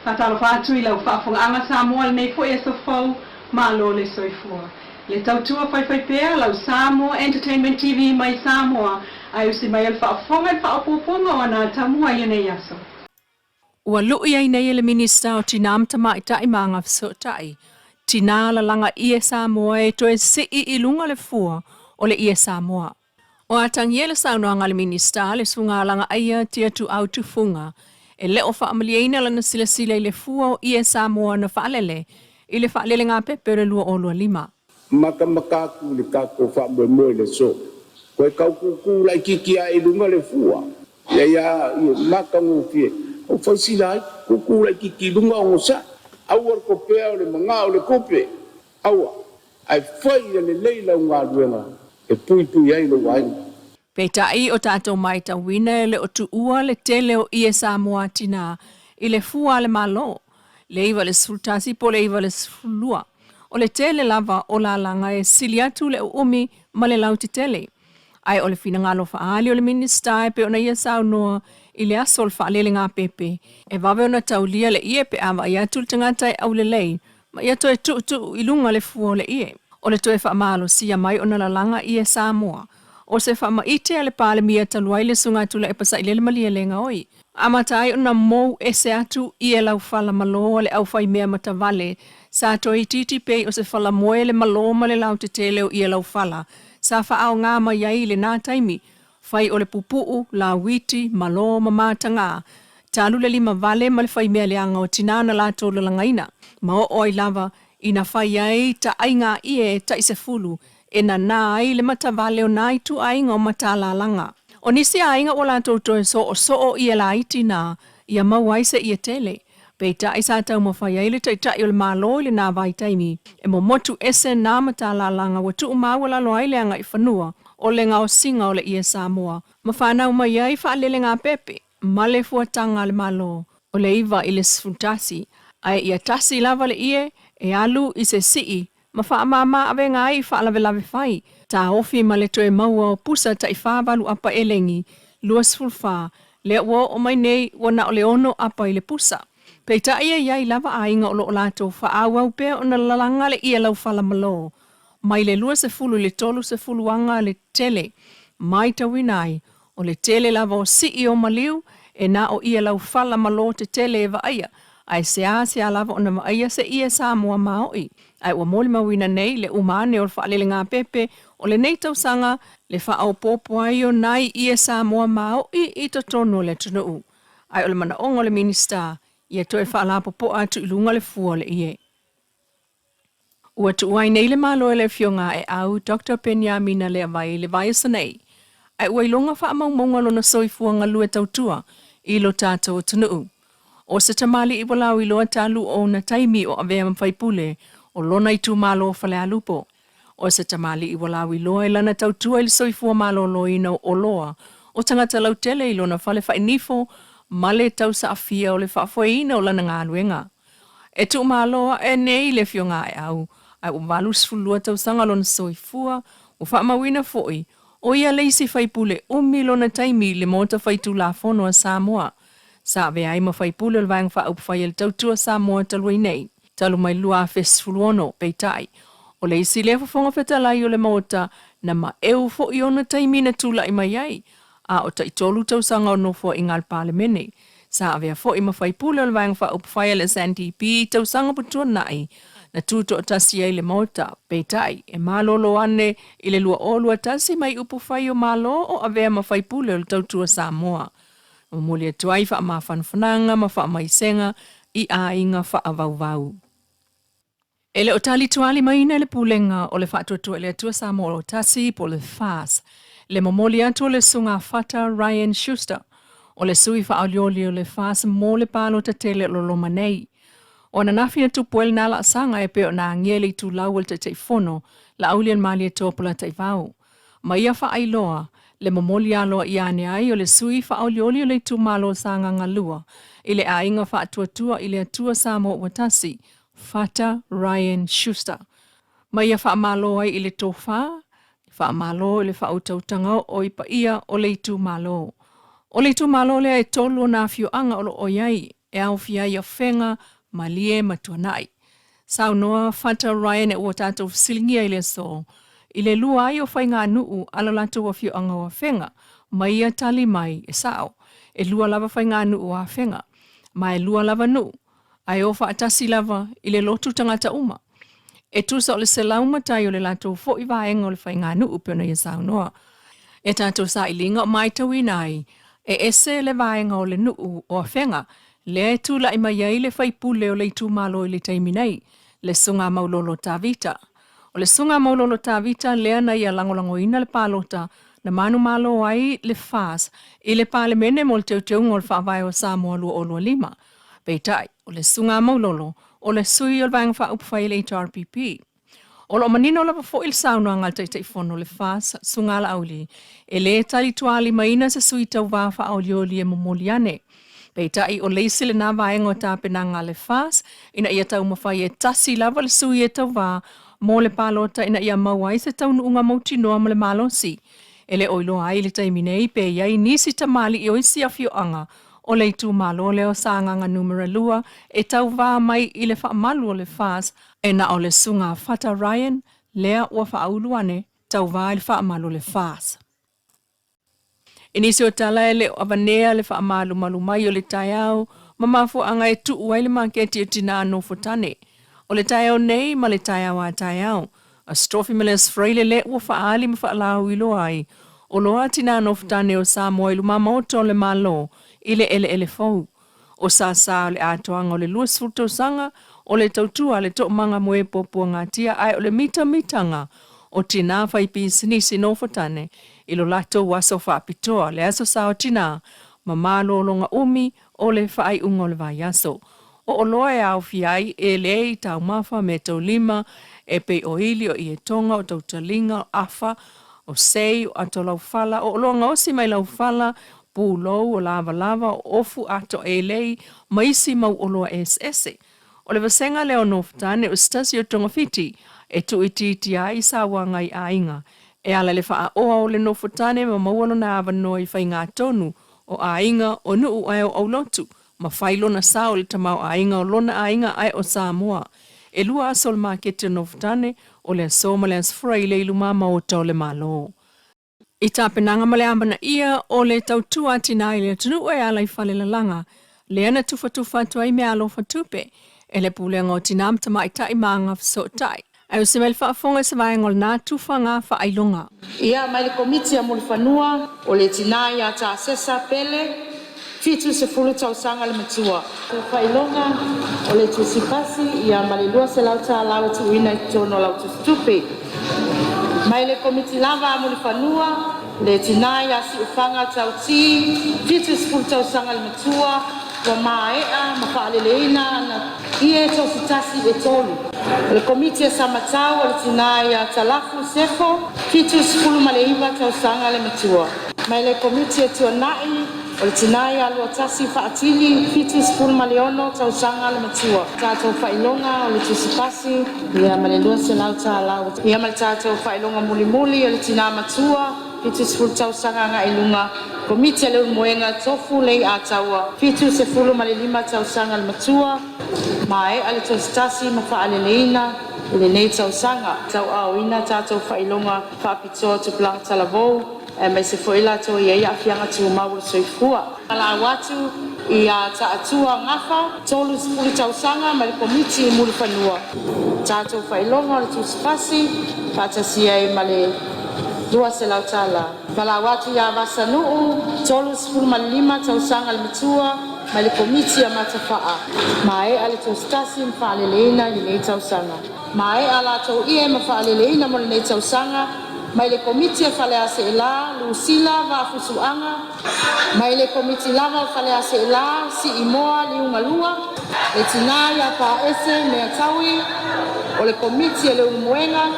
Faatalofa atu i lau faafofogaaga Samoa i lenei foi aso fou, malo le soifua. Le tautua faifaipea lau Samoa Entertainment TV mai Samoa, ae usi mai o le faafofoga i le faaopoopoga o anata mua i lenei aso. Ua lu'i ai nei e le Minisita o Tinā ma Tamaitai ma Agafesootai, Tinā Lalaga Ie Samoa e toe sii i luga le fua o le ie Samoa. O atagia i le saunoaga a le Minisita le Susuga Lagaaia Tiatuau Tufuga, e le o faamalieina lana silasila i le fua o ie Samoa na faalele i le faalelegāpepe o le 2025. Matamata atu i le tatou faamoemoe i le aso. Toe tau tutu laitiiti ae i luga le fua. Ia ia matagofie. Ua faisila ai, tutu laitiiti i luga onosai. Aua le topea o le manao o le tupe. Aua, ae fai ia lelei lau galuega e puipui ai lou aiga. Peitai o tatou matauina e le o tuua le tele o ie Samoa tinā i le fua a le Malo, le 91 po o le 92. O le tele lava o lalaga e sili atu le uumi ma le lautetele. Ae o le finagalo faaali o le Minisita e pei ona ia saunoa i le aso o le faalelegāpepe, e vave ona taulia le ie pe a vaai atu le tagata e aulelei ma ia toe tuutuu i luga le fua o le ie. O le toe faamalosia mai ona lalaga ie Samoa, o se faamaite a le Palemia talu ai le Susuga Tuilaepa Sailele Malielegaoi, amata ai ona mou ese atu ie laufala malo a le aufaimea matavale sa toeitiiti pei o se falamoe le malo ma le lautetele o ie laufala sa faaaogā mai ai i lenā taimi fai o le pupu'u, lauiti, malo ma matagā, talu le limavale ma le faimea leaga o tinā na latou lalagaina, ma oo ai lava ina fai ai taaiga ie tai 10 e nanā ai le matavale o nā ituaiga o matalalaga. O nisi aiga ua latou toe soosoo ie laiti na ia maua ai se ie tele. Peitai sa taumafai ai le Taitai o le Malo i lenā vaitaimi e momotu ese nā matalalaga ua tuumaualalo ai le agaifanua o le gaosiga o le ie Samoa ma fanau mai ai faalelegāpepe ma le fuataga a le Malo o le 9 i le 11, ae ia tasi lava le ie e alu i se sii ma faamāmā avega ai i faalavelave fai, taofi ma le toe maua o pusa tai 48 apa elegi 24 lea ua oo mai nei ua na o le 6 apa i le pusa. Peitai e i ai lava aiga o loo latou faaauau pea ona lalaga le ie laufala malo mai le 20 i le 30 aga le tele, matauina ai o le tele lava o sii o maliu e na o ie laufala malo tetele e vaaia, ae seasea lava ona vaaia se ie Samoa maoi. Ae ua molimauina nei le uma ane o le faalelegāpepe o lenei tausaga le faaopoopo ai o nai ie Samoa maoi i totonu o le atunuu. Ae o le manaoga o le Minisita ia toe faalapopoa atu i luga le fua o le ie. Ua tuua ai nei le Malo e le Afioga Aeau Dr Peniamina Leavai i le vaiaso nei, ae ua iloga faamaumauga lona soifua galue tautua i lo tatou atunuu. O se tamalii ua lauiloa talu ona taimi o avea ma faipule o lona itumalo Falealupo. O se tamalii ua lauiloa i lana tautua i le soifua malōlōina o oloa o tagata lautele i lona fale fainifo ma le tausaafia o le faafoeina o lana galuega. E tuumalo ae nei le Afioga Aeau, ae ua 82 tausaga lona soifua, ua faamauina foi o ia le isi faipule umi lona taimi i le Maota Faitulafono a Samoa. Sa avea ai ma faipule o le Vaega Faaupufai a le Tautua Samoa talu ai nei, talu mai le 2016, peitai, o le isi lea Fofoga Fetalai o le Maota na maeu foi ona taimi na tulai mai ai, a o tai 3 tausaga o nofoaiga a le Palemene. Sa avea foi ma faipule o le Vaega Faaupufai a le SNDP i tausaga ua tuanai na tutoatasi ai le Maota, peitai, e malolo ane i le 2021 mai upufai o Malo o avea ma faipule o le Tautua Samoa. E momoli atu ai faamafanafanaga ma faamaisega i aiga faavauvau. E le o talitualimaina e le Pulega o le Faatuatua i le Atua Samoa o Tasi po o le FAS le momoli atu o le Susuga Fata Ryan Schuster, o le sui faaolioli o le FAS mo le palota tele o lo loma nei. O ananafi na tupu ai lenā laasaga e pei ona agia i le itulau o le Taitaifono Laaulialemalietoa Polataivao. Ma ia faailoa le momoli aloaia ane ai o le sui faaolioli o le itumalo Sagaga 2 i le Aiga Faatuatua i le Atua Samoa ua Tasi, Fata Ryan Schuster. Ma ia faamalo ai i le tofa, faamalo i le faautautaga oo i paia o le itumalo. O le itumalo lea e tolu ona afioaga o loo i ai. e aofia ai Afega, Malie ma Tuanai. Saunoa Fata Ryan ua tatou fesiligia i le aso i le lua ai o faiganuu a lo latou afioaga o Afega ma ia tali mai e sao. E lua lava faiganuu o Afega, ma e lua lava nuu, ae o faatasi lava i le lotu tagata uma. E tusa o le 101 o le latou foi vaega o le faiganuu pei ona ia saunoa. E tatou sailiga o matauina ai, e ese le vaega o le nuu o Afega, lea e tulai mai ai le faipule o le itumalo i le taimi nei, le Susuga Maulolo Tavita. O le Susuga Maulolo Tavita lea na ia lagolagoina le palota na manumalo ai le FAS i le Palemene mo le teuteuga o le Faavae o Samoa 2025. Peitai, o le Susuga Maulolo o le sui o le Vaega Faaupufai le HRPP. O lo o manino lava foi le saunoaga a le Taitaifono o le FAS, Susuga Laauli, e lē talituālimaina se sui tauvā faaolioli e momoli ane. Peitai o le isi lenā vaega o tapenaga a le FAS ina ia taumafai e tasi lava le sui e tauvā mo le palota ina ia maua ai se taunuuga mautinoa ma le malosi. E le o iloa ai i le taimi nei pe i ai nisi tamalii o isi afioaga o le itumalo lea o Sagaga Numera 2 e tauvā mai i le faamalu o le FAS e na o le Susuga Fata Ryan lea ua faaulu ane tauvā i le faamalu o le FAS. I nisi o tala e le o avanea le faamalumalu mai o le taeao ma mafuaaga e tuu ai le maketi o tinā nofotane. O le taeao nei ma le taeao a taeao, a Strofi ma le Freile le ua faaali ma faalauiloa ai o loa tinā nofotane o Samoa i luma maota o le Malo i le eleele fou. O sāsā o le atoaga o le 20 tausaga o le tautua le toomaga mo e puapuagatia ae o le mitamitaga o tinā faipisinisi nofotane i lo latou aso faapitoa le aso sa o tinā ma malōlōga umi o le faaiuga o le vaiaso. O oloa e aofia ai e lei, taumafa, meataulima, e pei o ili o ietoga, o tautaliga, o afa, o sei, o ato laufala, o oloa gaosi mai laufala, pulou, o lavalava, o ofu ato elei, ma isi mau oloa eseese. O le vasega lea o nofotane o se tasi o togafiti e tuuitiitia ai sauaga i aiga. E ala i le faaoa o le nofotane ma maua lona avanoa i faigatonu o aiga o nuu ae o aulotu ma fai lona sao i le tamaoaiga o lona aiga ae o Samoa. E lua aso o le maketi o nofotane o le aso ma le aso Faraile i luma maota o le Malo. I tapenaga ma le amanaia o le tautua tinā i le atunuu e ala i falelalaga, lea na tufatufa atu ai meaalofa tupe e le Pulega o Tinā ma Tamaitai ma Agafesootai. Ae o se mai le faafofoga i se vaega o lenā tufaga faailoga. Ia mai le Komiti a Mulifanua o le tinā ia Tasesa Pele, 70 tausaga le matua. Faailoga o le tusipasi ia ma le $200 e tuuina i totonu o lau tusitupe. Mai le Komiti lava a Mulifanua, le tinā ia Siufaga Tauti, 70 tausaga le matua, ua mae'a ma faaleleina ana ie tositasi e tolu. O le Komiti a Samatau o le tinā ia Talafu Sefo, 79 tausaga le matua. Mai le Komiti a Tuana'i o le tinā ia Luatasi Faatili, 76 tausaga le matua. Tatou faailoga o le tusipasi ia ma le $200. Ia ma le tatou faailoga mulimuli o le tinā matua, 70 tausaga agai i luga, Komiti a le Ulumoega Tofu Lei Ataua, 75 tausaga le matua, mae'a le tositasi ma faaleleina i lenei tausaga. Tauaaoina tatou faailoga faapitoa tupulaga talavou aemaise foi latou e i ai aafiaga tumau o le soifua. Valaau atu ia Taatua Gafa, 30 tausaga ma le Komiti Mulifanua. Tatou faailoga o le tusipasi faatasi ai ma le $200. Valaau atu ia Vasanuu, 35 tausaga le matua, mai le Komiti a Matafaa, mae'a le tositasi ma faaleleina i lenei tausaga. Mae'a latou ie ma faaleleina mo lenei tausaga. Mai le Komiti a Faleaseelā, Lusila Vaafusuaga. Mai le Komiti lava o Faleaseelā, Siimoa Liugalua. Le tinā ia Paese Meataui o le Komiti a le Ulumoega.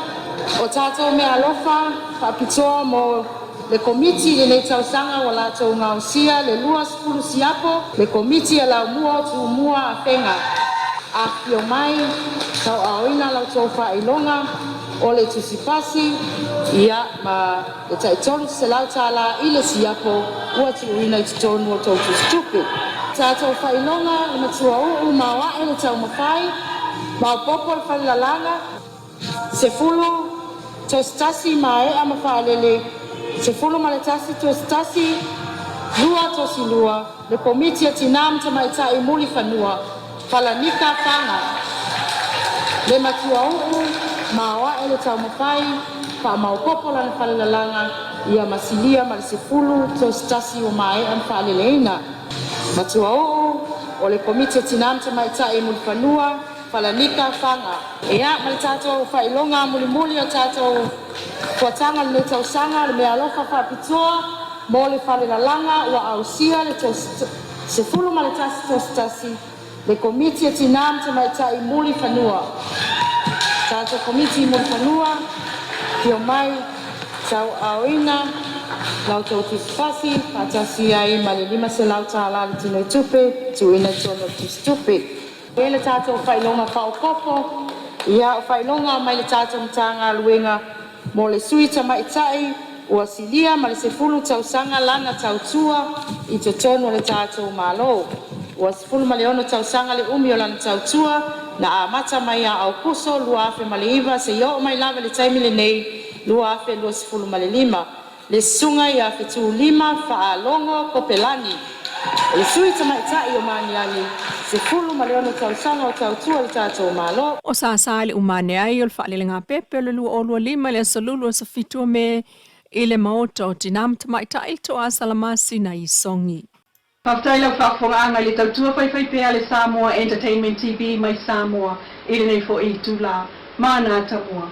O tatou meaalofa faapitoa mo le Komiti i lenei tausaga ua latou gaosia le 20 siapo. Le Komiti a Laumua o Tumua Afega, afifio mai tauaaoina la outou faailoga o le tusipasi ia ma le tai $300 i le siapo ua tuuina i totonu o tou tusitupe. Tatou faailoga le matuauu maoae le taumafai, maopoopo le falelalaga, 10.1 maea ma faalele, 11.1 2.2 le Komiti a Tinā ma Tamaitai mo Fanua, Falanika Faga. Le matuauu maoae le taumafai, faamaopoopo lana falelalaga ia masilia ma le 10.1 ua maea ma faaleleina. Matuauu o le Komiti o Tinā ma Tamaitai mo Fanua, Falanika Faga. Ia ma le tatou faailoga mulimuli o tatou fuataga o lenei tausaga, le meaalofa faapitoa mo le falelalaga ua ausia le 11.1 le Komiti a Tinā ma Tamaitai mo Fanua. Tatou Komiti mo Fanua, afio mai tauaaoina la outou tusipasi faatasi ai ma le $500 tālā le tinoitupe tuuina i totonu o le tusitupe. E le tatou faailoga faaopoopo, ia o faailoga mai le tatou Matagaluega mo le sui tamaitai ua silia ma le 10 tausaga lana tautua i totonu o le tatou Malo. Ua 16 tausaga le umi o lana tautua na amata mai ia Aokuso 2009 seia oo mai lava i le taimi lenei 2025. Le Susuga ia Fetulima Faalogo Kopelani, o le sui tamaitai o Magiagi, 16 tausaga o tautua le tatou Malo. O sa i le umane ai o le faalelegāpepe o le 2025 le aso Lulu aso 7 o Me i le maota o Tinā ma Tamaitai i Toa Salamasina i Sogi. Faafetai lau faafofogaaga i le tautua faifaipea a le Samoa Entertainment TV mai Samoa i lenei foi itulā. Mana tamua.